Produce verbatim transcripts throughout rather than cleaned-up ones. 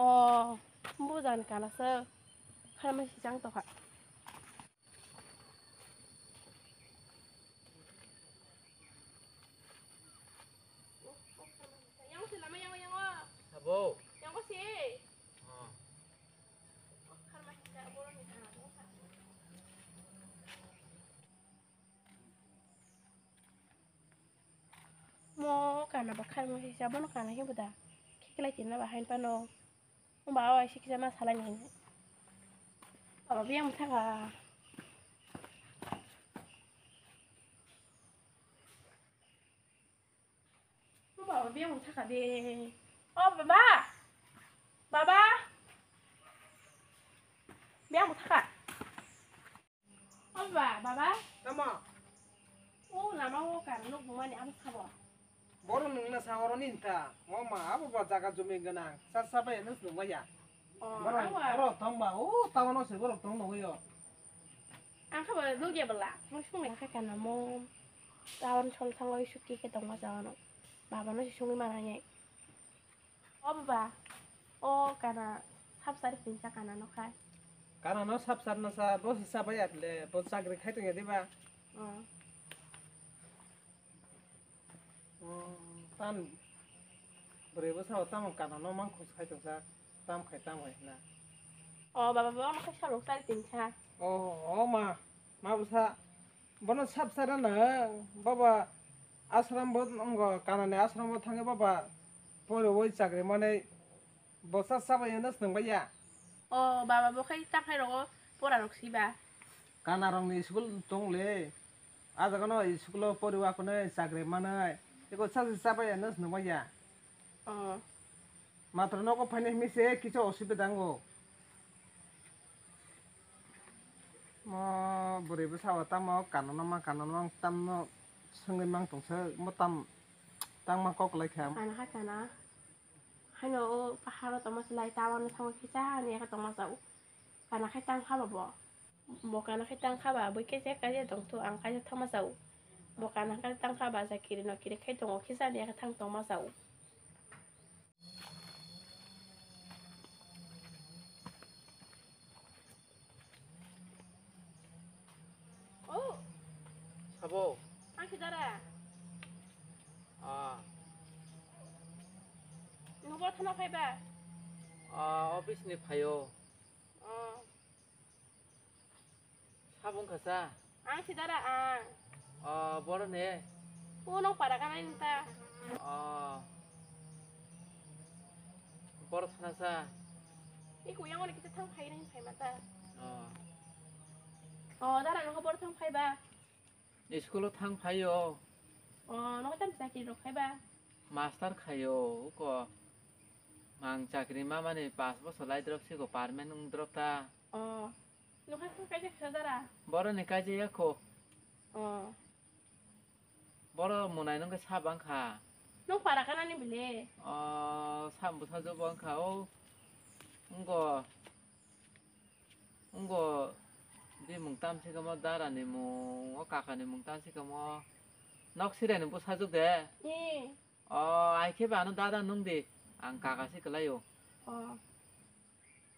O, bujani kana se. Kharma si chang tokha. Abo. Mo kana bo kharma sisa, bono kana hibo da. Khiklai tina ba hain pano. Mo ba o aisi kisa ma salai ni. Baba biyang thaka. Mo baba biyang thaka de. O baba. Baba. Biyang thaka. O ba, baba. Tamo? O lama o kar nuk bumani abo sabo. Boro nungna sa oro ni ta. O ma, abo ba jaga jumi gwnang. Sa sa bai nus nung ya. O, boro, abo. Boro tong ba. O, town o se boro tong nung yo. Ang kha ba dugya bala. Mo sung le kha kana mo. Town sol thang oi suki ke tong ma sa no. Baba no se sung ma na ngai. O baba, o kana sab sari pinsa kana no khai. Kana no sab sar no sa, bo si sa bai atle, bo chakri khai tong ya diba? Oh. Oh, tam bwrwi bwsa o tamo kana no mang khus khai tong sa, tam khai tam khai na. O baba, bo no khai sab sari pinsa. Oh, o ma, ma bwsa. Bono sab sara na baba ashram bo wngo, kanani ashram bo thangwi baba poriwi chakri manwi bo sa sabo eno swngbai ya. O baba, bo khai ta khai rogo pora rok siba. Kana rokni school tong le, a jaga no school o poriwi akhonwi chakri manwi eko sa sa sabo eno swngbai ya. Oh. Matro nogo phaina himse kisa osubida wngo. Mo bwrwi bwsao tamo kanano ma kanano ang tamno swngwi mang tongsa mo tam tangma kok lai kha. Kana kha kana. Haino o paharo tongma se lai tawano thango kisa ani kha tongma sao. Kana khai tang kha bo. Bo kana khai tang kha ba, bui kaisa kaisa tong thu, ang kaisa thangma sao. Bo kana khai tang kha ba, ja kiri no kiri khai tongo, kisa ni khe thang tongma sao. Oh. Sabo? Ang khe dara. Ah. Nobo thana phai ba? Ah, office ni phaio. Oh. Sabo wngkha sa? Ang si dara ang. O, boro ne? O, nong para kanai nta. O. Boro thana sa? Iko yang wani kita thang phai nai phai mata. O. O, dara nong boro thang phai ba? School o thang phai o. O, nong tam chakri rok phai ba? Master khai o, uko. Mang chakri mamani pas bosor lai drop siko permanent wng drop ta. O. Nokha khe kaisa kisa dara? Boroni kaisa ya kho. O. Boro monai nungkhe sa bangkha. Nung para kanani bile? O, sa bwsajwk bangkha o. Wngko. Wngko. Bimung tamsi kamo, darani mung, o kakani mung tamsi kamo. Nok sireni bwsajwk de? Ee. O, ai khe ba ano dada nung di. Ang kaka se kwlai o. O.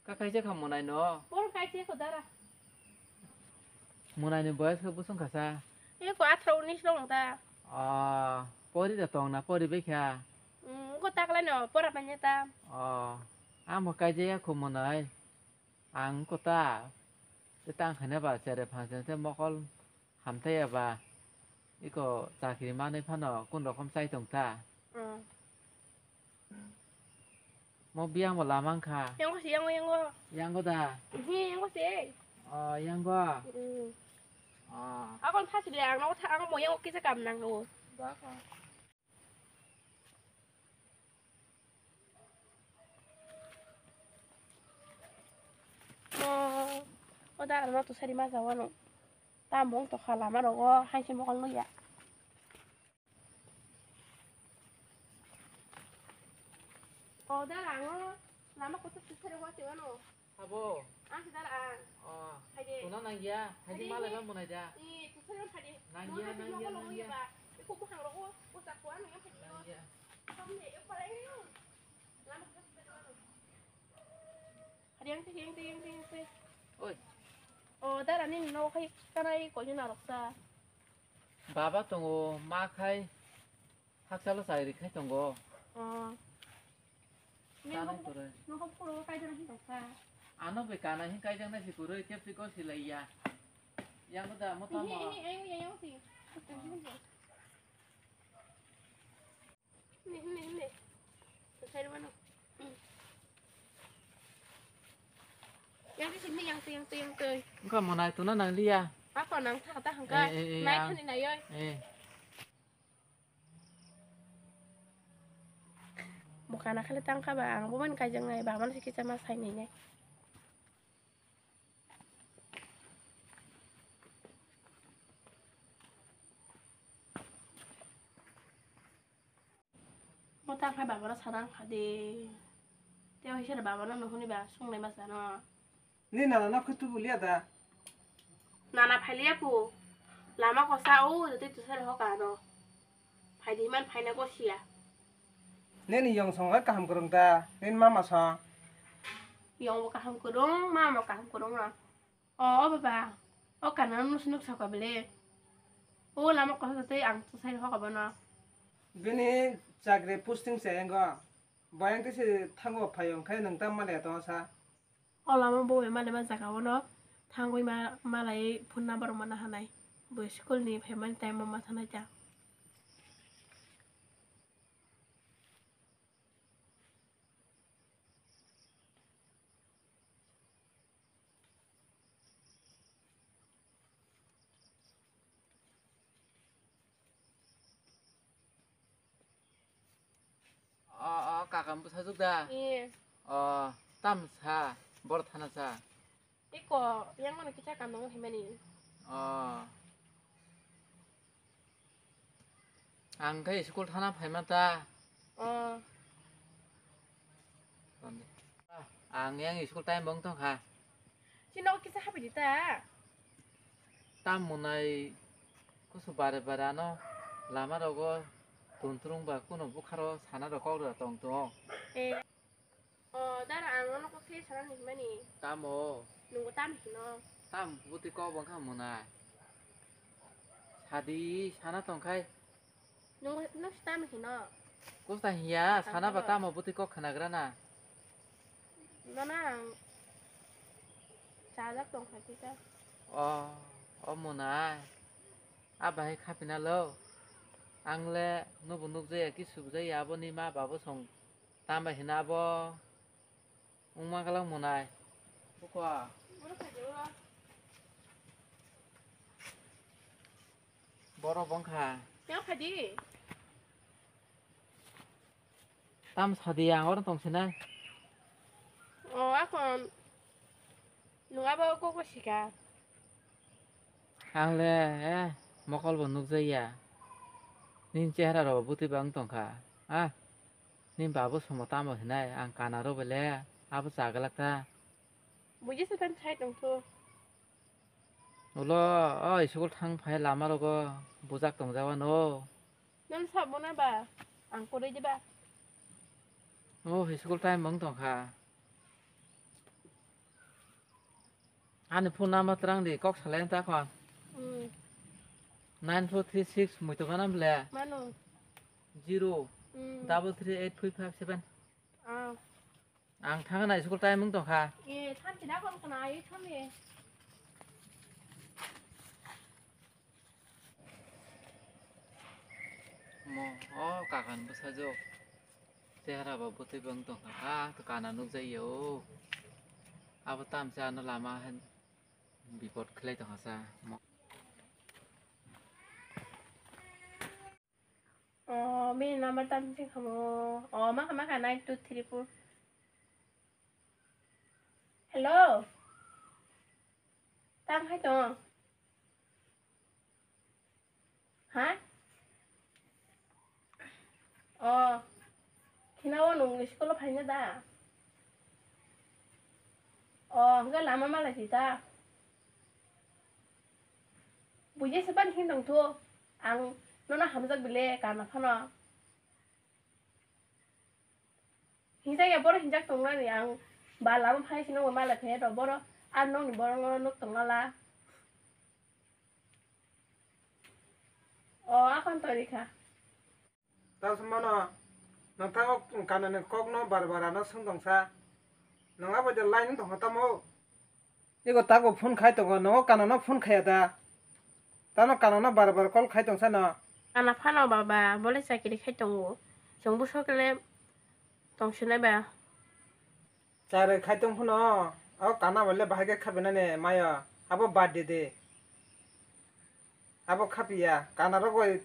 Ka kaisa kha monai no? Boro kaisa kho dara. Monai ni boyas khe bwswng kha sa? Eko atharo unis rong ta. O, pori da tong na pori bai kha? Mm, ko takla no pora panya ta. O, amo kaisa ya kho monai. Ang ko ta. Te tang khane ba chere phang se mokol. Hamthai eba iko chakri manwi phano kun rokom chai tong ta? Mm. Mo biyang bo lama wngkha. Yango se, yango, yango. Yango da? Mhm, yango se. O, yango? Mm. O. Akon phasi de ang no tha, ang mo yango kisa kam nang no. Ba kha. O, o da ano to sari ma jawano. Tam bong to khala ma rogo, hai se mokol no ya. O da ano, lama ko to sari wa te ano. Abo. Ang si dara ang. Oh. Hai de. Tuna nang ya. Hai de malai ba munai da. I, tu sari hai de. Nang ya, nang ya, nang ya. Iku buhang rogo, usak ko ano ya hai de. Nang ya. Samne, e palai yo. Lama ko to sari wa ano. Yang twi, yang twi, yang twi, yang twi. Oi. O, dara nini nogo khai kanai koichwng narwksa. Baba tongo, ma khai hakchalo chai rwkhai tongo. O. Nini Kanai nogo, kwrwi. Nogo phuru kaijak hin tongsa. Ano bai kana hin kaijaknai si kwrwi, kebsi kok silaiya. Yang da mo tamo. Ini, ini, ini, yang, yang, yang, yang. Ini, ini, ini. Selesai mana? Yang di sini, yang tu, yang tu, yang tu. Engkau mau naik tu na nang dia. Apa nang tak tak engkau? Eh, eh, eh, naik yang. Kan ini naik. Eh. Bukana khali tangkha ba ang buman kaijaknai ba mano se kisa ma sainai nai. Mo tangkha babano sana wngkha de. Tei waisa babano nuhuni ba sungnai ma sano. Ni nana nap khe tubu liya da? Nana phailiya pu. Lama kosa o jotoi tusa rok ano. Phaidi himan phaina kosiya. Nini yong song hai kaham kwrwng da? Nini mama sa? Yong bo kaham kwrwng, mama bo kaham kwrwng no. O, o baba. O kana no nuk sakha bele. O lama kosa jotoi ang tusai rok abono. Bini chakri posting se engo. Bayang tei se thango phai wng khe nwng tam maliya tong sa. O lama bo bai maliba jaga o no thangwi ma-, malai phone number rok mana hanai. Bo school ni phaimani time o ma thanai ta. O, o, kaka bwsajwk da? Ee. O, tam sa, bor thana sa. Eko, yang mano kisa kam tongo himani. O. Ang khe school thana phaima ta. O. Ang yang school time bong tong kha. Chino kisa habi di ta. Tam munai kusu bare bare ano lama rogo tuntrung ba kuno bukharo sana rok kok da tong tong. Eh. O, dara ang nono kok se sana ni himani. Tamo? Nungo tam hino. Tam buti kok bong kha munai. Sadi sana tong khai. Nung, nung stam hino. Kusta hiya, sana ba tamo buti kok khnagra na. Nana ang chajak tong kha kisa. O, o munai. A bahai khapina lo. Ang le nubu nukjaya, ki subjaya, abo ni ma babo song tamba hina abo. Wngma kwlwng munai. Bukha. Borok wngkha. Yang phadi. Tam sadi ang oro tongsinai. O, akon. Nung abo koko sika. Ang le, eh, mokol bo nukjaya. Nini chehara rok bwtwi bang tongkha. Ah, nini babu somo tamo hinai, ang kana rw bele, abo chaglak ta. Buji se pen chai tongthu. Ulo, o school thang phai lama rogo bujak tongjago no. Nang sabo na ba, ang kwrwi de ba. O, school time wng tongkha. Ani phone number twrang di, kok salai ta kho. Hmm. Nine four three six muitu gana ble. Mano. Zero. Hmm. Double three eight three five seven. Ah. Ang thangna school time wng tongkha. E, thanchi da kon kana, ai thami. Mo, o kakan bwsajwk. Chehara bo bwtwi bo wng tongkha, ang to kana nukjakya o. Abo tamsa ano lama han bipot khlai tongkha sa. Mo. O, bini number tam se kamo. O, maka maka nine two three four. Hello. Tang hai tong. Ha? O, khina o nung school o phaina da? O, hwnkhe lama malai si ta? Buji se pan khin tong thu, ang nono hamjak bile kana phano. Hinjak ya borok hinjak tongnani ang Ba lama phai sino ma mala phai to boro. Ar nong ni boro ngono nuk tong la. O akon to rikha. Ta sumano. Nang ta ok kanani kok no bar bar ano sung tong sa. Nang abo de line tong tamo. Ego tago phone khai tongo, nogo kanano phone khaiya da? Tano kanano bar bar call khai tong sano? Kana phano baba, bole chakiri khai tongo. Chwng bwswk le tong sinai ba. Chare khai tong phano, o kana bole bahai khe khabinani maya, abo bad de de. Abo khapiya, kana rok bai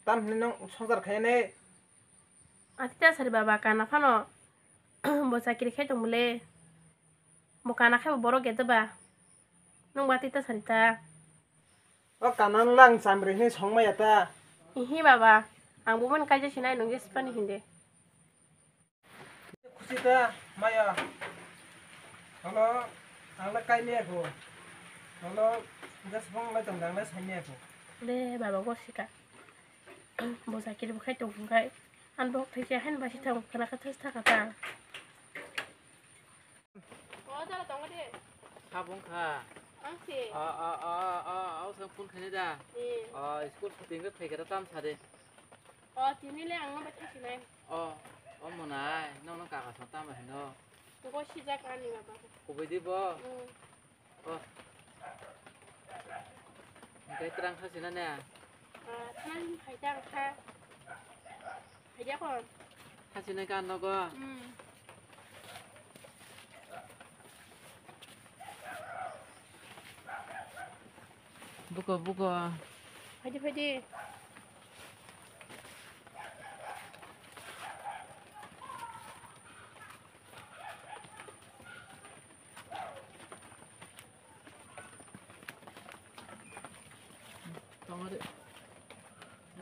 tam hinwi nung songsar khaiya ne? Atita sari baba, kana phano bo chakiri khai tong bole. Bo kana khe bo borok gede ba. Nung ba tita sari ta. O kana lang chamri hinwi song maya ta. Ihi baba, ang bo man kaija sinai nung je sipani hinde. Khusi ta maya. Hello, ang le kai maya ko. Hello, je song le tong dang le sai maya ko. Le baba go sika. Bo chakiri bo khai tong khai. An bo thai se han ba si thang kana ka thas thaka ta. O, jala tongo de. Sabong kha. Ang se. O, o, o, o, o, sang phone khainai da. Eh. O, school suting khe phaikha da tam sa de. O, tini le ang no bathai sinai. O, o monai, nono kaka song tamo hino. Go sijak ani baba. Kubui di bo. Mm. O. Hingke terang kha sina ne? Ah, thanai hai ta kha. Hai dia kon. Kha sina ka nogo. Hmm. Buko, buko. Phaidi, phaidi. Tongo de.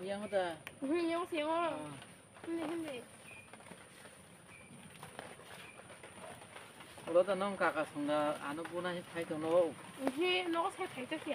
Yang da. Hmm, yang sing o. Ah. Hindi, hindi. Ulo da nong kaka songda ano buna hi phai tono. He, no sai phai to khe.